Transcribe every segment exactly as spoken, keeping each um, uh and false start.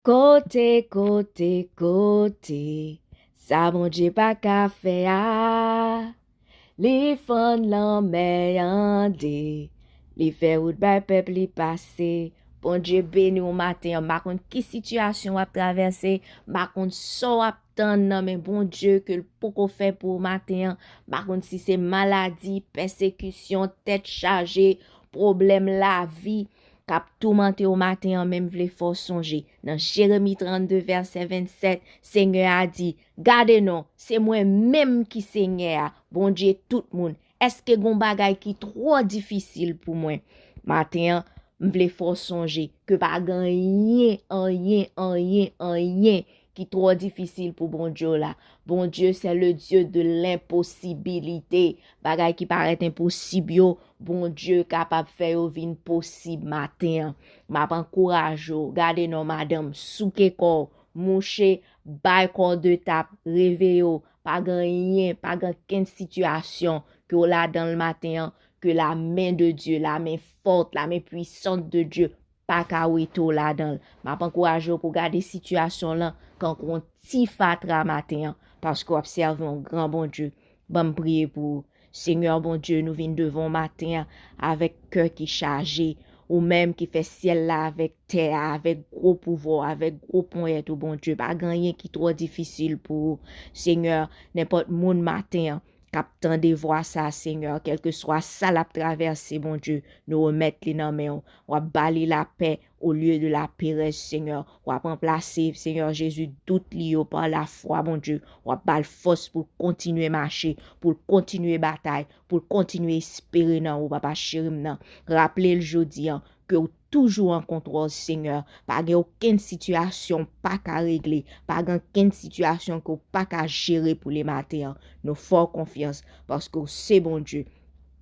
Kote, kote, kote, sa Bondye pa ka fè a. Li fann lanmè an de, li fè wout bay pèp li pase. Bondye beni w maten an. M pa konn ki sitiyasyon w ap travèse, m pa konn sa w ap tann nan men Bondye ke l poko fè pou w maten an. M pa konn si se maladi, pèsekisyon, tèt chaje, pwoblèm lavi k ap toumante w maten an, men m vle fè w sonje nan Jeremi trannde vèsè vennsèt, Senyè a di, gade non, se mwen menm ki Senyè a, Bondye tout moun. Èske gon bagay ki twò difisil pou mwen? Maten an, m vle fè w sonje ke pa gen anyen, anyen, anyen, anyen ki twò difisil pou Bondye w la. Bondye, c'est le Dieu de l'impossibilité. Bagay ki parèt enposib yo, Bondye kapab fè yo vin posib maten an. M ap ankouraje w, gade non madanm, souke kò w, mouche, bay kò w de tap, reveye w, pa gen anyen, pa gen kenn sitiyasyon ke w ladan l maten an, ke la men de Dye, la men fòt, la men pwisant de Dye pa ka wete w ladan l. M ap ankouraje w pou w gade sitiyasyon lan kankou yon ti fatra maten an, paske w ap sèvi yon gran Bondye. Ban m priye pou ou. Senyè Bondye, nou vin devan w maten an avèk kè ki chaje. Ou menm ki fè syèl la avèk tè a, avèk gwo pouvwa w, avèk gwo ponyèt ou, Bondye. Pa gen anyen ki twò difisil pou ou. Senyè, nenpòt moun maten an k ap tande vwa sa, Senyè, kèlkeswa sa l ap travèse, Bondye, nou remèt li nan men w. W ap ba li lapè olye de laperèz, Senyè. W ap ranplase, Senyè Jezi, dout li yo pa lafwa, Bondye. W ap ba l fòs pou l kontinye mache, pou l kontinye batay, pou l kontinye espere nan ou, papa cheri m nan. Raple l jodi an ke w toujou an kontwòl, Senyè. Pa gen okenn sitiyasyon w pa ka regle, pa gen okenn sitiyasyon ke w pa ka jere pou le maten an. Nou fè w konfyans, paske w se Bondye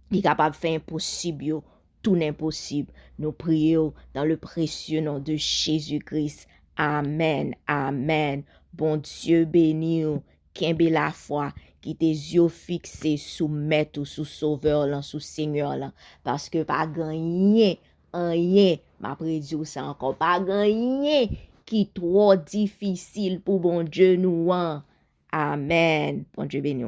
ki kapab fè enposib yo tounen posib. Nou priye w dans le précieux nom de Jésus-Christ. Amèn, amèn. Bondye beni w. Kenbe lafwa. Kite zye w fikse sou Mèt ou, sou Sovè w lan, sou Senyè w lan. Paske pa gen anyen, anyen, m ap redi w sa ankò, pa gen anyen ki twò difisil pou Bondye nou an. Amèn. Bondye beni w.